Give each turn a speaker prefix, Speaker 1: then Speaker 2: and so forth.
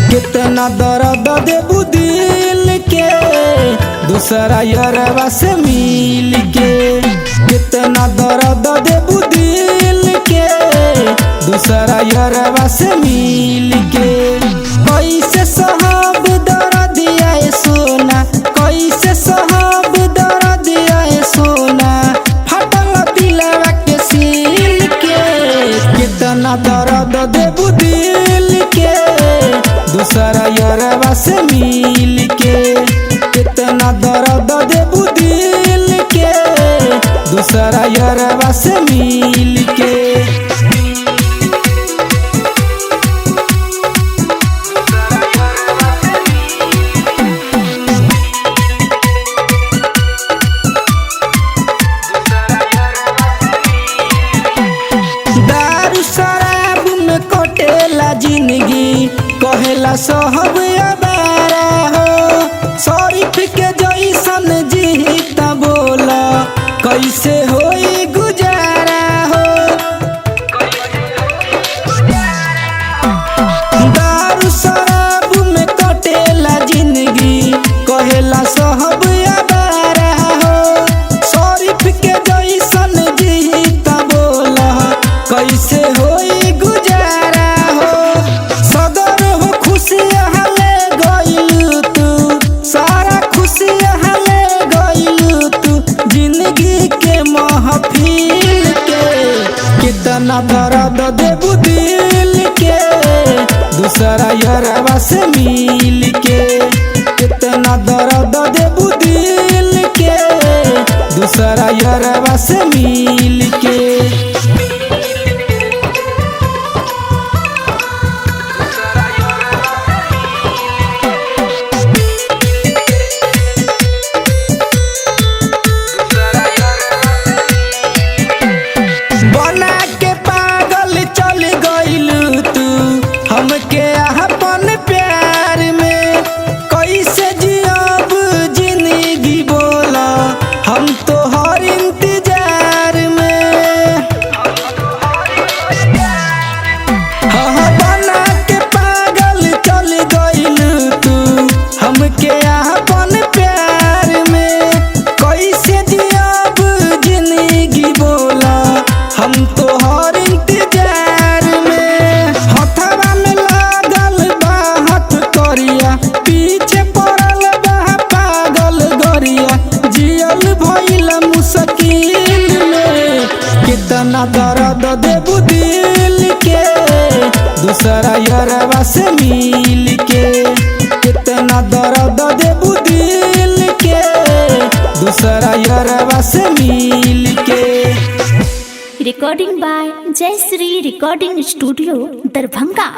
Speaker 1: कितना दर्द देबू दिल के दूसरा यरवा से मिल के। कितना दर्द देबू दिल के दूसरा यरवा से मिल के। कैसे साहब दर्द आए सोना, कैसे साहब दर्द आए सोना, फटल दिलवा के सील के। कितना दर्द देबू दिल के दूसरा यरवा से मिल के। कितना दर्द देबू दिल के दूसरा यरवा से मिल के। दारू शराब में कटेला जिंदगी, कहेला सहब अबारा हो। शरीफ के जैसन जीता बोला कैसे होई गुजारा हो। दारू शराब में कटेला जिंदगी, कहेला सहब अबारा हो। शरीफ के जैसन जीता बोला कैसे होई गुजारा हो। सदर हो खुशी हले गइल तू, सारा खुशी हले गइल तू जिंदगी के महफिल के। कितना दर्द देबू दिल के दूसरा यरवा से मिल के। कितना दर्द देबू दिल के दूसरा यरवा से मिल के। बना के पागल चल गइल तू हमके अपन प्यार में। कैसे जियब जिंदगी बोला हम तो हर इंतजार में। हाँ, बना के पागल चल गइल तू हमके अपन प्यार में। कैसे जियब जिंदगी बोला हम तो हर इंतजार में। हथवा में लागल बा हथ करिया, पीछे पड़ल बा पागल गरिया, जियल भइल मुश्किल में। कितना दर्द देबू दिल के दूसरा यरवा से मिल के। कितना दर्द देबू दिल के दूसरा यरवा से मिल के।
Speaker 2: Recording by Jayashree recording studio, Darbhanga.